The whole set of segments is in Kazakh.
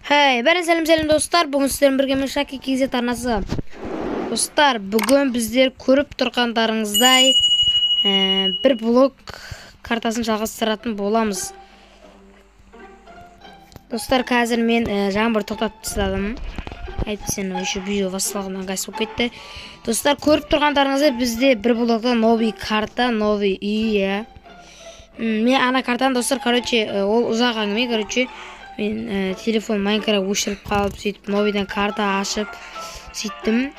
Hey, бәрін сәлем достар. Бүгін сіздермен бірге мен Шаки KZ арнасы. Достар, бүгін біздер көріп тұрғандарыңыздай бір блок картасын жалғастыратын боламыз. Достар, қазір мен жаңбыр тоқтатып тастадым. Әйтпесе еще видео басталғаннан ыңғайсыз болып кетті. Достар, көріп тұрғандарыңыздай бізде бір блокта новый карта, новый үй, иә. Мен ана картаны, достар, короче, ол ұзақ әңгіме, короче, мен телефон Майнкрафт өшіріп қалып, сөйтіп новыйдан карта ашып сөйттім.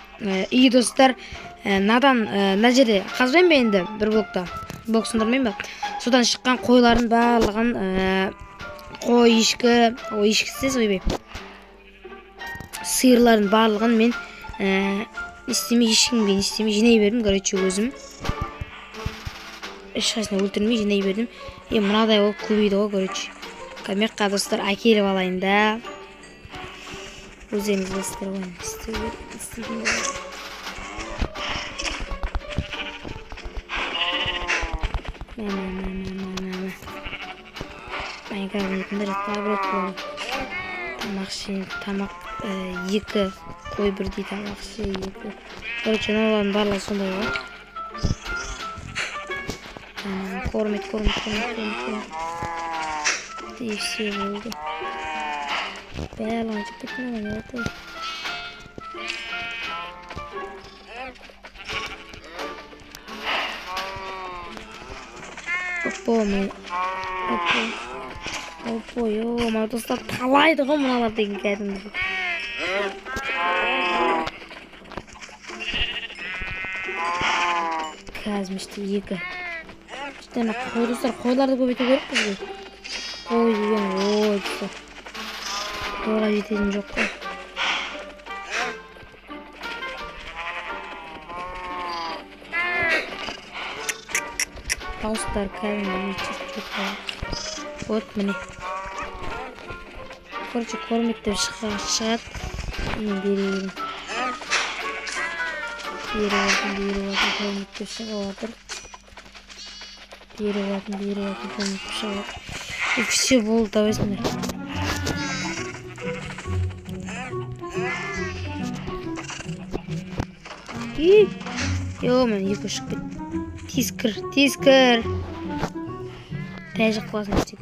И достар, надан мына жерде қазбаймын ба енді бір блокта? Блок сындырмаймын ба? Содан шыққан қойлардың барлығын, қой, ешкі, ой, ешкісіз, ойбай. Сиырлардың барлығын мен істемей, ешкімге не істемей жинай бердім, короче, өзім. Ешқайсысын өлтірмей жинай бердім. И мынадай болып көбейді ғой, короче. Камеққа, достар, әкеліп алайын да. Өздеріңіз білесіздер ғой, не істеу керек, не істейтін болады. Мә, мә, мә, мә, мә, мә, мә. Майнкрафт ойнайтындар жаттап біледі бұларды. Тамақ ішейін, тамақ, екі қой бірдей тамақ ішейін, екі. Короче, мыналардың барлығы сондай ғой. Кормит, кормит, кормит, кормит, кормит. И все болды. Барлығын жеп кеттім ғой, не болды? Опа, мен. Опа. Опа, ё, мына достар талайды ғой мыналар деген кәдімгі. Қазір мешті екі. Мешті ана қой, достар, қойларды көбейту керек бізге. Қой деген, ой, достар. Қойға жететін жоқ қой. Дауыстар кәдімгі өте. Вот міне. Короче, кормит деп шығады. Мен бере беремін. Беріп жатырмын, беріп жатырмын, кормит деп шығып жатыр. Беріп жатырмын, беріп жатырмын, кормит деп шығып жатыр. И все болды, давай сюда. И, ё-моё, екі шығып кетті. Тез кір, тез кір. Тәжік қыласың тек.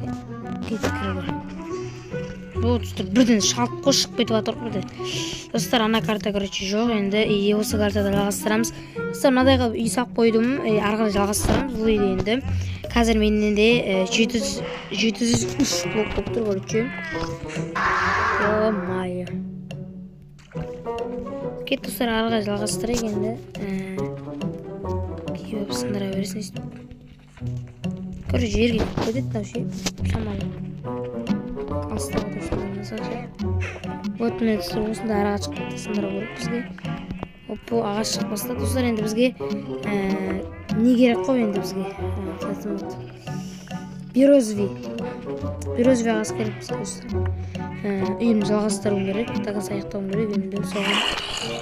Тез кір бар. Вот, достар, бірден шалып қой, шығып кетіп жатыр ғой бірден. Достар, ана карта, короче, жоқ енді. И осы картада жалғастырамыз. Достар, мынадай қылып үй салып қойдым. И ары қарай жалғастырамыз бұл үйді енді. Қазір менен де 703 блок болып тұр, короче. Ё-моё. Кет, достар, ары қарай жалғастырайық енді. Киіп сындыра бересің өйстіп. Короче, жерге кетіп кетеді мынау ше, шамалы. Алыстап отырсың, ше. Вот міне, достар, осындай ағаш шығып кетті, сындыру керек бізге. Опа, ағаш шығып бастады. Достар, енді бізге не керек қой енді бізге? Березовый. Березовый ағаш керек бізге, достар. Үйімді жалғастыруым керек, до конца аяқтауым керек енді соған.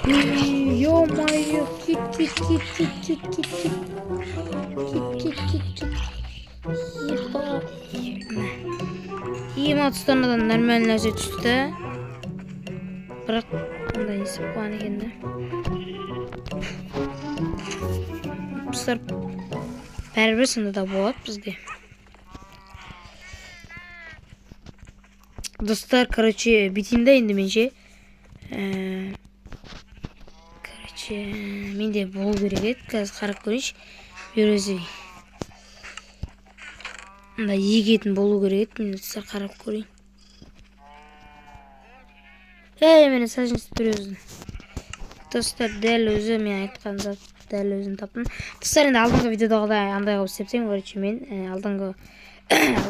Ё-моё, кет, кет, кет, кет, кет, кет, кет. Кет, кет, кет, кет. Епа. И мына тұстарынан нормальный нәрсе түсті. Бірақ мындай несі қуан екен да. Достар, бәрібір сонда да болады бізге. Достар, короче, бүйтейін да енді мен ше. Короче, менде болу керек еді. Қазір қарап көрейінші. Березовый. Мында егетін болу керек еді. Мен достар қарап көрейін. Ей, міне саженец березовый. Достар, дәл өзі мен айтқан зат, дәл өзін таптым. Достар, енді алдыңғы видеодағыдай андай қылып істеп, короче, мен алдыңғы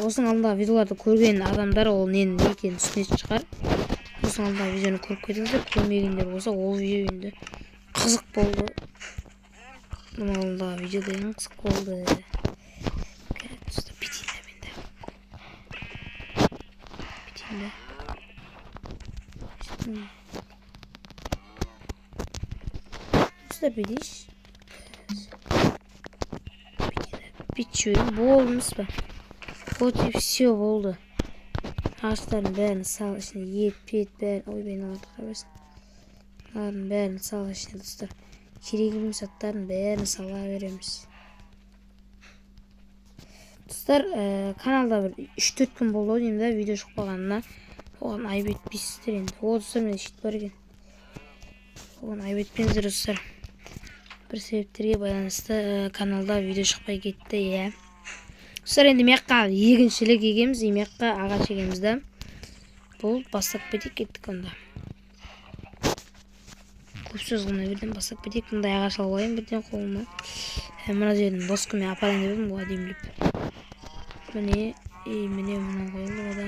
осының алдындағы видеоларды көрген адамдар ол ненің не екенін түсінетін шығар. Осының алдындағы видеоны көріп кетіңіздер. Көрмегендер болса, ол видео енді қызық болды. Бұның алдындағы видео деген қызық болды. Достар, бүйтейін да мен де. Бүйтейін да. Достар, бүйтейінші. Бүйтейін да. Бүйтіп жіберейін. Болды емес пе? Вот и все болды. Ағаштардың бәрін сал ішіне, ет, пет бәрін. Ойбай, мыналарды қоя берсін. Мыналардың бәрін сал ішіне, достар. Керек емес заттардың бәрін сала береміз. Достар, каналда бір 3-4 күн болды ау деймін да, видео шықпағанына. Оған айып етпейсіздер енді. О, достар, менде щит бар екен. Оған айып етпеңіздер, достар. Бір себептерге байланысты каналда видео шықпай кетті, иә. Достар, енді мына егіншілік егеміз, мына ағаш егеміз да. Бұл бастап кетейік, кеттік онда. Көп сөз қылмай бірден бастап кетейік. Мындай ағаш алып алайын бірден қолыма. Мына жерден доскамен апарайын деп едім, бұл әдемілеп. Міне, міне мына қойылды да.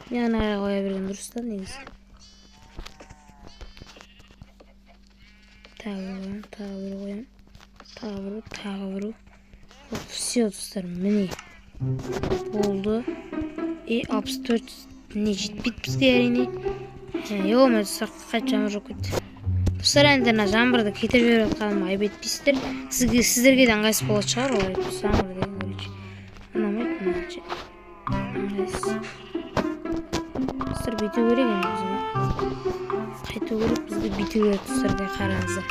Мен ана қарай қоя берген дұрыс та негізі. Тағы бір қоямын, тағы бір қоямын. Тағы бір, тағы бір. Все, достар, міне. Болды. И 64 не жетпейді бізге әрине. Ё-моё, достар, қайта жаңбыр жауып кетті. Достар, енді мына жаңбырды кетіріп жіберіп жатқаныма айып етпейсіздер. Сіздерге де ыңғайсыз болатын шығар, олай жаңбыр деген, короче. Ұнамайды маған ше. Ыңғайсыз. Достар, бүйту керек енді бізге. Қайту керек, бізге бүйту керек, достар, қараңыздар.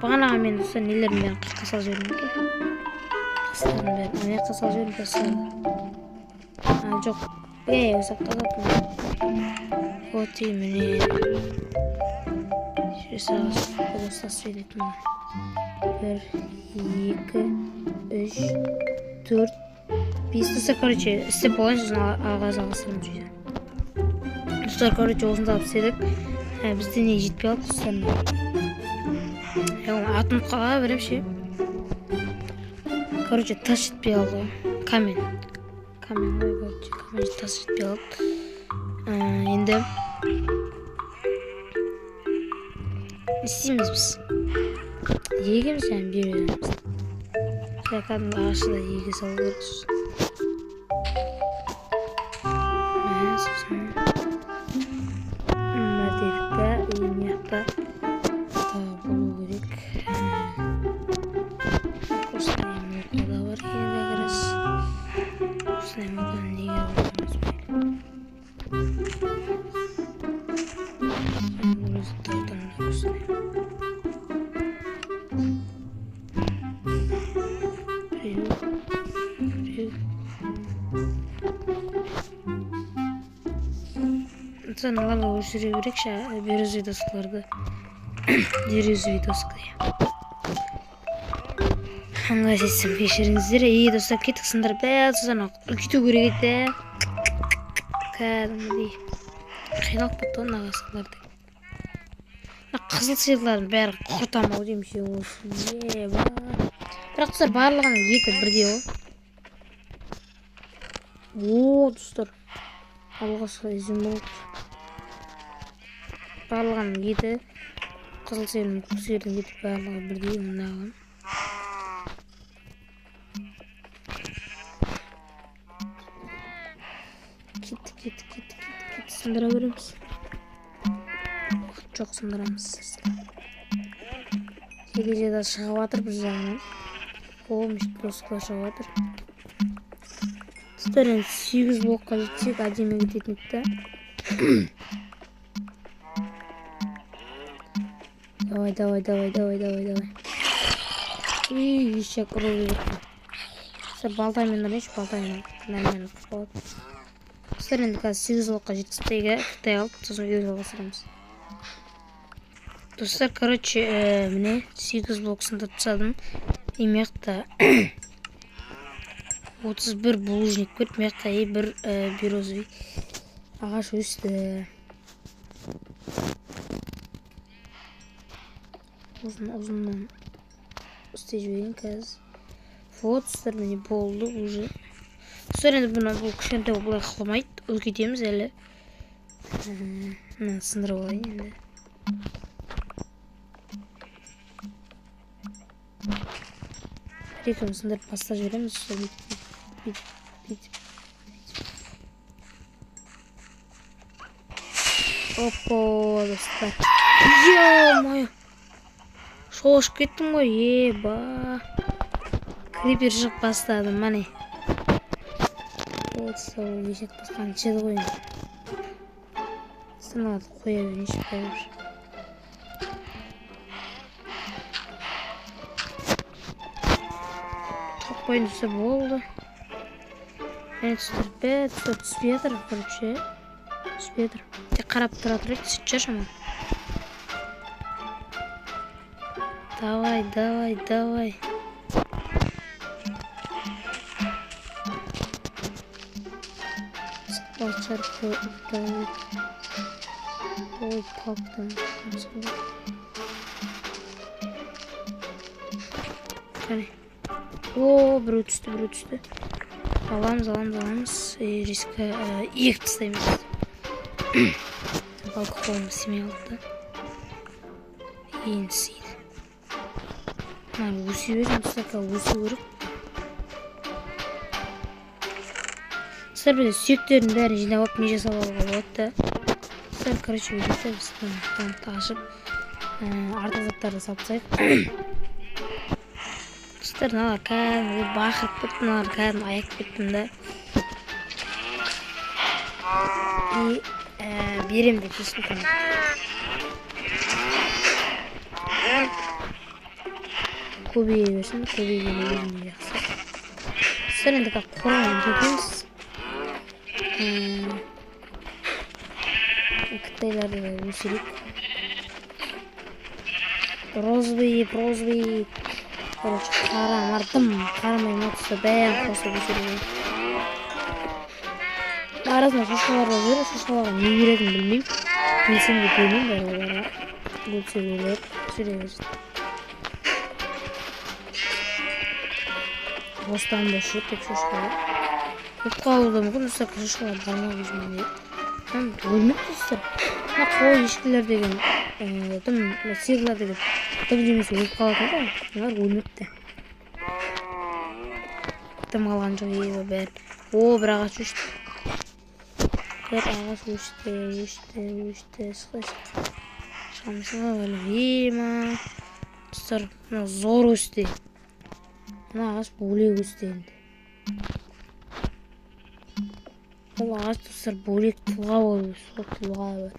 Бағанағы мен, достар, нелердің бәрін қырқа салып жібердім екен. Тастардың бәрін. Мына жаққа салып жібердім, тастарды. А, жоқ. Ей, осы жаққа салыппын. Вот и міне. Жүре салып, осы тас жетеді маған. 1, 2, 3, 4, 5. Достар, короче, істеп болайын, сосын аға жалғастырамын жүйе. Достар, короче, осыны алып істедік. Бізде не жетпей қалды, достар? Оны атын қала беремін ше. Короче, тас жетпей қалды ғой. Камень. Камень ғой, короче, камень тас жетпей қалды. Енді не істейміз біз? Егеміз және береміз. Кәдімгі ағашы да еге салу керек сосын. Мә, сосын мына дедік та, и мына жақта тағы болу керек. Осындай мылқа да бар екен как раз. Осындай мылқаны неге қойғанбыз осындай. Біреу, біреу. Мыналарды өшіре берейікші, березовый доскаларды. Березовый доска, иә. Ыңғайсыз етсем кешіріңіздер. Ей, достар, кеттік сындырып. Бә, сосын үлкейту керек еді. Кәдімгідей қиналып кетті ғой мына қасқырлар. Мына қызыл сиырлардың бәрі құртам ау деймін ше осы. Е, ба. Бірақ, достар, барлығының еті бірдей ғой. О, достар, алғашқы изумруд. Барлығының еті, қызыл сиыр мен көк сиырдың еті барлығы бірдей мынаған. Кеттік, кеттік, кеттік, кеттік, кеттік, сындыра береміз. Уақыт жоқ, сындырамыз. Жерде шығып жатыр бір жағынан. О, мешіт доскалар шығып жатыр. Достар, енді 8 блокқа жетсек, әдемі кететін еді да. Давай, давай, давай, давай, давай, давай. Үй, ешек ұрып кетті. Достар, балтамен ұрайыншы, балтамен нормально ұрып болады. Достар, енді қазір 8 блокқа жеткізіп тіке алып, сосын үйге жалғастырамыз. Достар, короче, міне 8 блок сындырып тастадым. И мына жақта 31 булыжник бар, мына жақта и бір березовый ағаш өсті. Ұзын ұзыннан істеп жіберейін қазір. Вот, достар, міне болды уже. Достар, енді бұны бұл кішкентай былай қылмайды, үлкейтеміз әлі. Мынаны сындырып алайын енді. Бір екеуін сындырып бастап жібереміз. Достар, бүйтіп, бүйтіп, бүйтіп. Опа, достар. Ё-моё. Шошып кеттім ғой, еба. Крипер шығып бастады, міне. Вот, сол есек басқан ішеді ғой енді. Сынады, қоя берейінші бәрібір. Тоқ қойын десе болды. Міне түстер бәрі түспей жатыр, короче. Түспей жатыр. Тек қарап тұра тұрайық, түсетін шығар шамалы. Давай, давай, давай. Ой, палктан. Қане. О, біреу түсті, біреу түсті. Аламыз, аламыз, аламыз. Рискі егіп тастаймыз. Палка қолыма істемей қалды да. Енді істейді. Мына өсе берсін, достар, өсу керек. Достар, бізде сүйектердің бәрін жинап алып, не жасап алуға болады да. Достар, короче, өйтіп біз мына ашып, артық заттарды салып тастайық. Достар, мыналар кәдімгідей бақырып кетті, мыналар кәдімгі аяп кеттім да. И берем деп шештім кәдімгі. Көбейе берсін, көбейгені өзіне жақсы. Достар, енді қорған кетеміз. Қытайларды да өсірейік. Розовый, розовый. Короче, қара мардым, қарамай ма түсті, бәрін қосып өсірейік. Арасында шошқалар да жүр, шошқаларға не беретінін білмеймін. Білсем де бермеймін бәрі оларға. Өлсе өледі, жүре берсін. Бостан бос жүр тек шошқалар. Өліп қалуы да мүмкін, достар, шошқалар бармау өзіме. Өлмепті, достар. Мына қой ешкілер деген, дым, сиырлар деген дым жемесе өліп қалатын ғой. Олар өлмепті. Дым қалған жоқ, еба бәрі. О, бір ағаш өшті. Бір ағаш өшті, өшті, өшті. Шық, шық. Шығамыз ғой, бәлем. Ема. Достар, мына зор өсті. Мына ағаш бөлек өсті енді. Бұл ағаш, достар, бөлек тұлға болып өсті. Сол тұлға бар.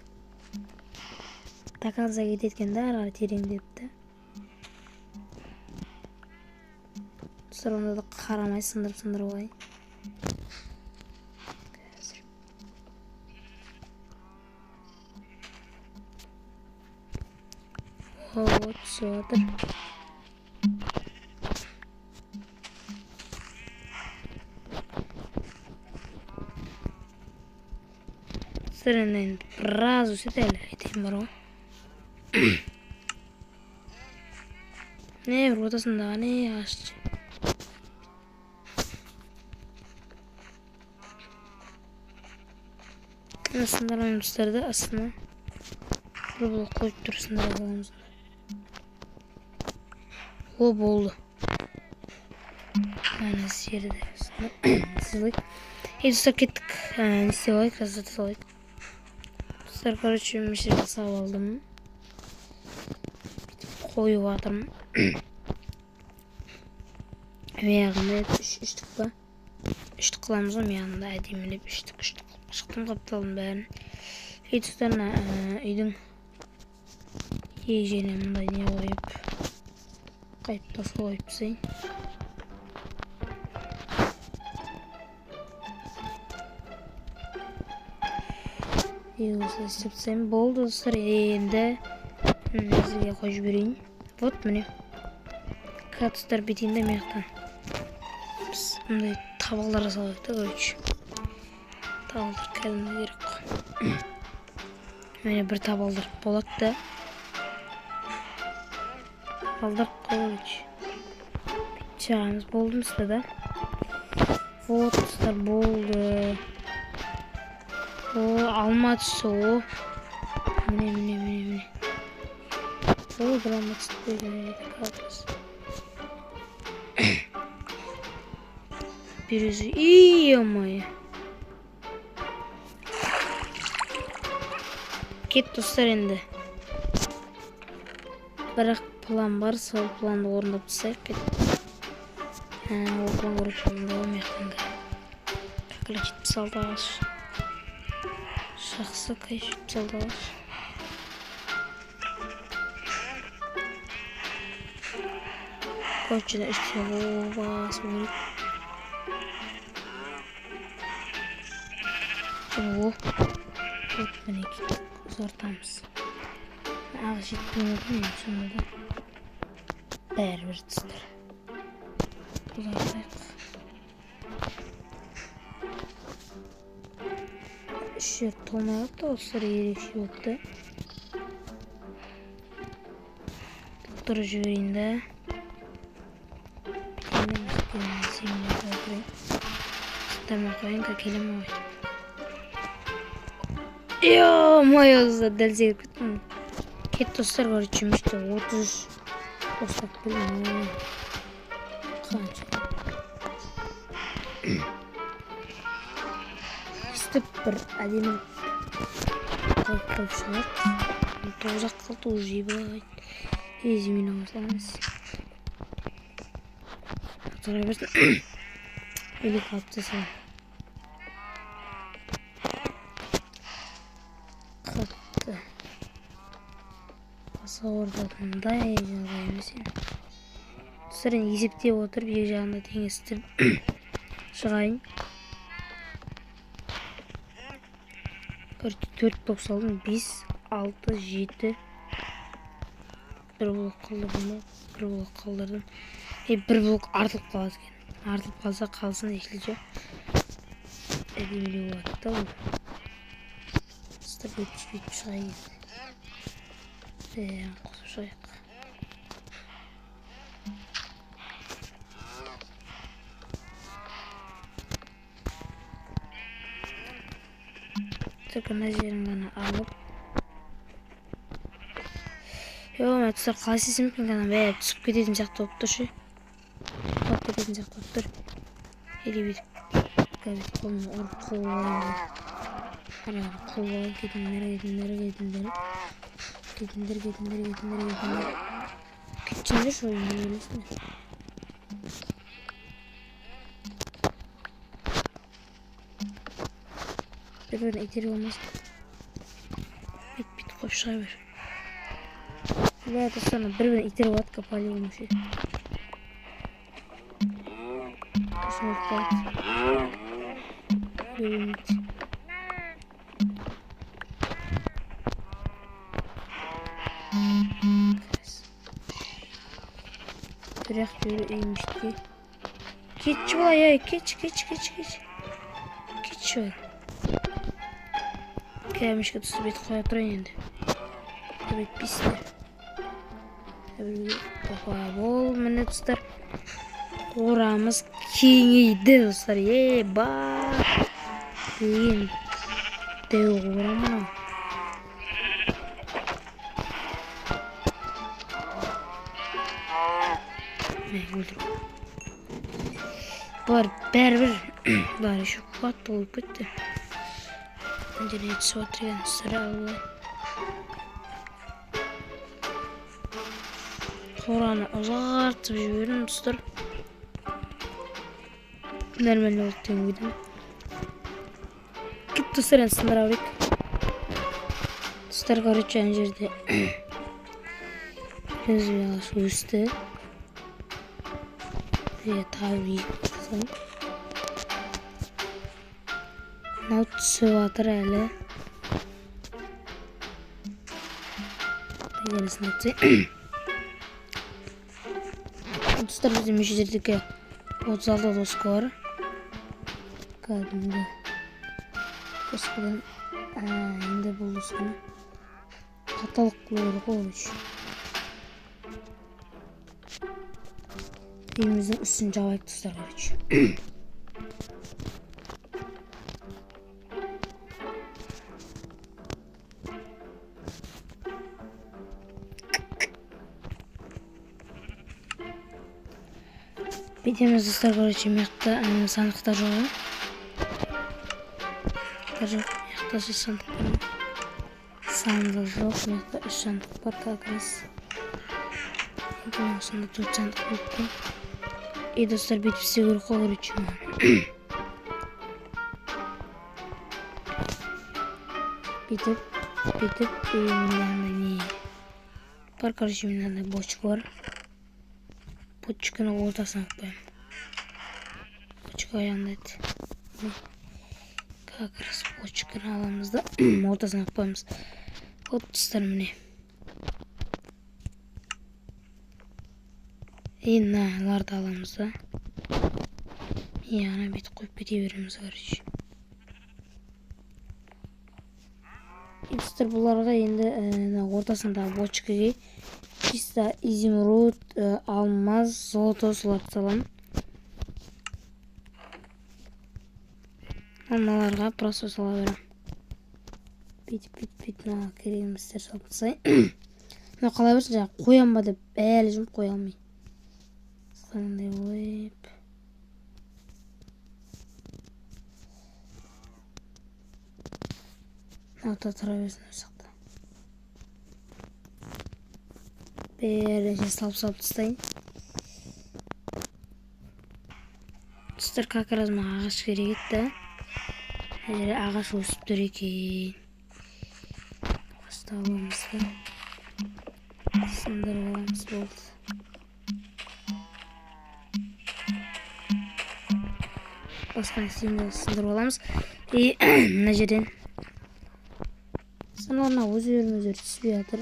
До конца кетеді екен да, ары қарай тереңдеп та. Достар, онда да қарамай сындырып-сындырып алайын. Қазір. О, түсіп жатыр. Достар, енді біраз өседі әлі, айтайын бар ғой. Не, бір ортасындағы не ағаш. Мына сындырмаймыз, достар, да, астына. Бір блок қойып тұр, сындыра саламыз. О, болды. Ана жерді сызылайық. Ей, достар, кеттік. Не істеп алайық, жаза салайық. Достар, короче, мен жерге салып алдым. Бүйтіп қойып жатырмын. Мияғында үштік па? Үштік қыламыз ғой, мияғында әдемілеп үштік, үштік қылып шықтым, қапталдым бәрін. Ей, достар, мына үйдің ежелі мындай не қойып, қайып тас қойып тастайын. Ей, осылай істеп тастаймын. Болды, достар, енді әзірге қойып жіберейін. Вот, міне. Кактустар бүйтейін де мына жақтан. Біз мындай табалдар жасалайық та, короче. Табалдар кәдімгі керек қой. Міне бір табалдар болады да. Табалдар қой, короче. Бүйтіп жағамыз болды мысты да. Вот, достар, болды. О, алма түсті, о. Міне, міне, міне, міне. О, бір алма түсті деген кактус. Березі, ё-моё. Кет, достар, енді. Бірақ План бар, сол планды орындап тастайық кет. Ол план короче орындалып мына как раз 76 ағаш. Жақсы, кайф, 76 ағаш. Короче, іште басу керек. О, вот мінекей, ұзартамыз. Ағаш жетпеуі мүмкін енді, сонда да бәрібір достар. Ұзартайық. Үш жер толмай қалыпты, достар, ерекше болыпты. Толтырып жіберейін да. Сындырмай қояйын, келемін ғой. Ё-моё, дәл секіріп кеттім. Кет достар, короче, меште 33 достар білмеймін. Қанша. Өстіп бір әдемі қойып қойып шығайық. 9-ақ қалды уже, ебать. Езімен қосыламыз. Тұра берсін. Или қалып тастайын. Қатты бас ауыртатындай жағдай емес енді. Достар, енді есептеп отырып, екі жағын да теңестіріп шығайын. Короче, 4 блок салдым. 5, 6, 7. Бір блок қалдырдым ба? Бір блок қалдырдым. Бір блок артылып қалады екен. Артылып қалса қалсын, если че. Әдемілеу болады да ол. Достар, бүйтіп шығайық. Бәрін қосып шығайық. Только мына жерін ғана алып. Ё-моё, достар, қалай істесем екен, ана бәрі түсіп кететін сияқты болып тұр ше. Құлап кететін сияқты болып тұр. Или бүйтіп, бүйтіп қолымды ұрып қуып алайын. Ары қарай қуып алайын. Кетіңдер, кетіңдер, кетіңдер. Кетіңдер, кетіңдер, кетіңдер, кетіңдер. Кетсеңдерші, ойын не ойлайсыңдар? Бір-бірін итеріп алмасын. Бүйтіп қойып шыға бер. Бля, достар, бір-бірін итеріп алады, по-любому ше. Сосын өліп қалады. Өлмейді. Бірақ бері үйімізде. Кетші былай, ей, кетші, кетші, кетші, кетші. Кетші былай. Кәмішке түсіп бет қоя тұрайын енді. Өйтпейсіңдер. Опа, бол, міне достар. Қорамыз кеңейді достар. Еба. Деген дәу қора мынау. Мә, өлтіріп. Бұлар бәрібір, бұлар еще қатты болып кетті. Мына жерде түсіп отыр екен, сірә олай. Қораны ұзартып жібердім достар. Нормально болды деген ойдамын. Кет достар, енді сындыра берейік. Достар, короче, ана жерде өзіме ағаш өсті. Тағы бір екі қосайын. Мынау түсіп жатыр әлі. Мына сындырып тастайын. Достар, бізде мына жердегі 36 доска бар. Кәдімгі доскадан, енді бұл досканы потолок қылу керек қой, короче. Үйіміздің үстін жабайық достар, короче. Бүйтеміз достар, короче, мына жақта сандықтар жоқ, ә? Сандықтар жоқ. Мына жақта ше сандық бар ма? Сандық жоқ. Мына жақта 3 сандық бар как раз. Осында 4 сандық болып тұр. И достар, бүйтіп істеу керек қой, короче. Бүйтіп, бүйтіп, и менде андай не бар, короче, менде андай бочка бар. Бочканың ортасына қойып қоямын. Бочка аяғында. Как раз бочканы аламыз да ортасына қойып қоямыз. Вот, достар, міне. И мыналарды аламыз да. И ана бүйтіп қойып кете береміз, короче. И достар, бұларға енді мына ортасындағы бочкаға чисто изумруд, алмаз, золото соларды саламын. Мыналарға просто сала беремін. Бүйтіп, бүйтіп, бүйтіп мына керек еместер салып тастайын. Мына қалай берсін, жаңағы қоям ба деп әлі жүрмін, қоя алмай. Қандай болып. Мынау тұра берсін осы жақта. Бәрін салып тастайын. Достар, как раз маған ағаш керек еді да. Мына жерде ағаш өсіп тұр екен. Ағашты аламыз да. Сындырып аламыз, болды. Басқа нәрсені сындырып аламыз. И мына жерден сындырғанда өздері түспей жатыр.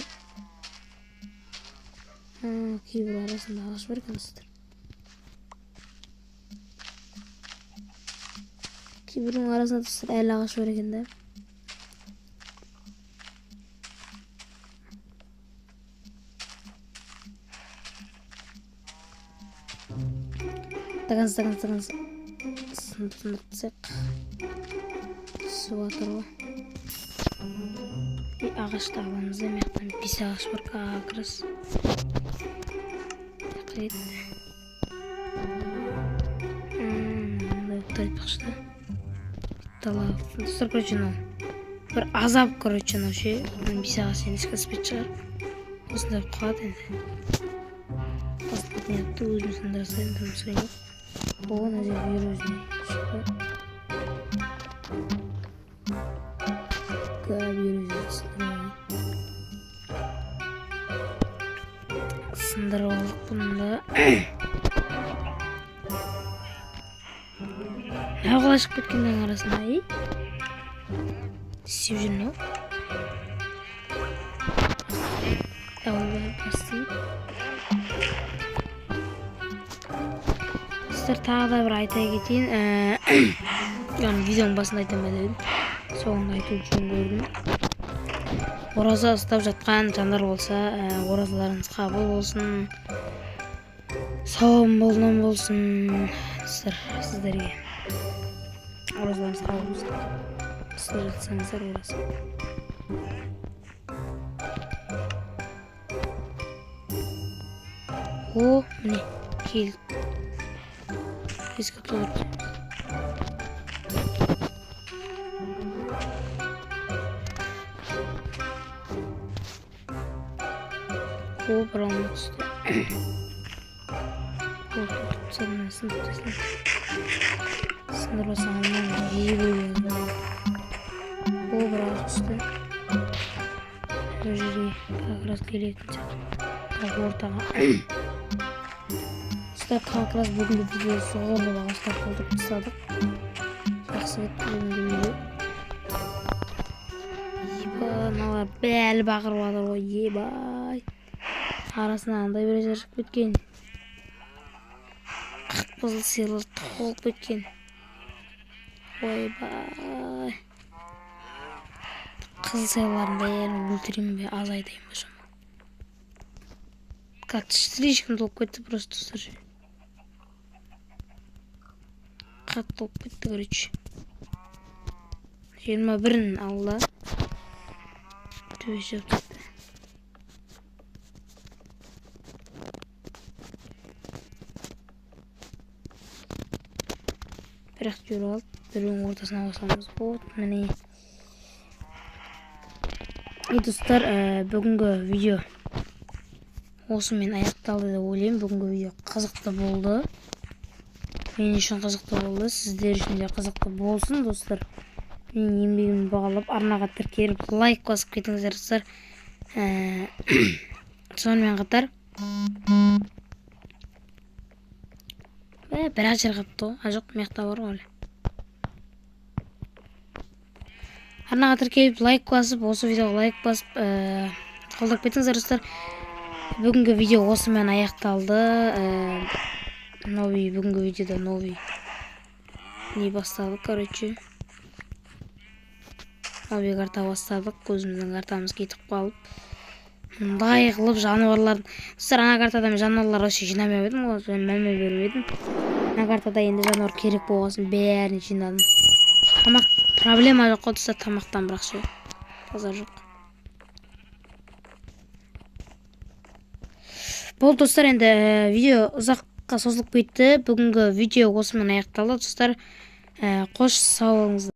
Кейбір арасында ағаш бар екен, достар. Кейбірінің арасында, достар, әлі ағаш бар екен да. До конца. Сындырып тастайық. Түсіп жатыр ғой. И ағашты аламыз да, мына жақтан 5 ағаш бар как раз. Мындай болып тұр айтпақшы да. Дала. Достар, короче, мынау бір азап, короче, мынау ше. Мына 5 ағаш енді ешқайсысы түспейтін шығар. Осындай болып қалады енді. Басып кететін еді, өзім сындыра салайын, дым түскен жоқ. О, мына жер бері өзіне шықты. Сындырып алдық бұны да. Мынау қалай шығып кеткеннің арасында, ей? Істеп жүр мынау. Ойбай, бастым. Достар, тағы да бір айта кетейін. Яғни видеоның басында айтамын ба деп едім. Соңында айтуды жөн көрдім. Ораза ұстап жатқан жандар болса, оразаларыңыз қабыл болсын. Сауабы молынан болсын. Достар, сіздерге оразаларыңыз қабыл болсын. Ұстап жатсаңыздар ораза. О, міне, келді. Ескі толтырып. О, бір алма түсті. О, толтырып тастадым, сындырып тастадым. Сындырып алсам алмаймын, жей беремін. О, бір ағаш түсті. Бұл жерге как раз келетін сияқты. Так, ортаға. Достар, как раз бүгінгі видео соғып ағаштар толтырып тастадық. Жақсы кетті бүгінгі видео. Еба, мыналар бәрі бақырып жатыр ғой, ебай. Арасынан андай бір жер шығып кеткен. Қып-қызыл сиырлар толып кеткен. Ойбай. Қызыл сиырлардың бәрін өлтіремін бе, азайтайын ба шамалы. Как слишком толып кетті просто, достар. Қатты толып кетті, короче. 21-ін алды. Төбесі жауып кетті. Бірақ жіберіп алды. Біреуінің ортасына қосамыз. Вот, міне. И достар, бүгінгі видео Осымен аяқталды деп ойлаймын. Бүгінгі видео қызықты болды. Мен үшін қызықты болды, сіздер үшін де қызықты болсын, достар. Менің еңбегімді бағалап, арнаға тіркеліп, лайк басып кетіңіздер, достар. Сонымен қатар біраз жер қалыпты ғой. А жоқ, мына жақта бар ғой әлі. Арнаға тіркеліп, лайк басып, осы видеоға лайк басып, қолдап кетіңіздер, достар. Бүгінгі видео осымен аяқталды. Новый бүгінгі видеода новый не бастадық, короче. Новый карта бастадық, өзіміздің картамыз кетіп қалып. Мындай қылып жануарлар, достар, ана картада мен жануарлар вообще жинамай едім ғой, мән бермедім. Ана картада енді жануар керек болғасын бәрін жинадым. Тамақ проблема жоқ қой, достар, тамақтан бірақ ше базар жоқ. Болды, достар, енді видео ұзаққа созылып кетті. Бүгінгі видео осымен аяқталды, достар. Қош, сау болыңыздар.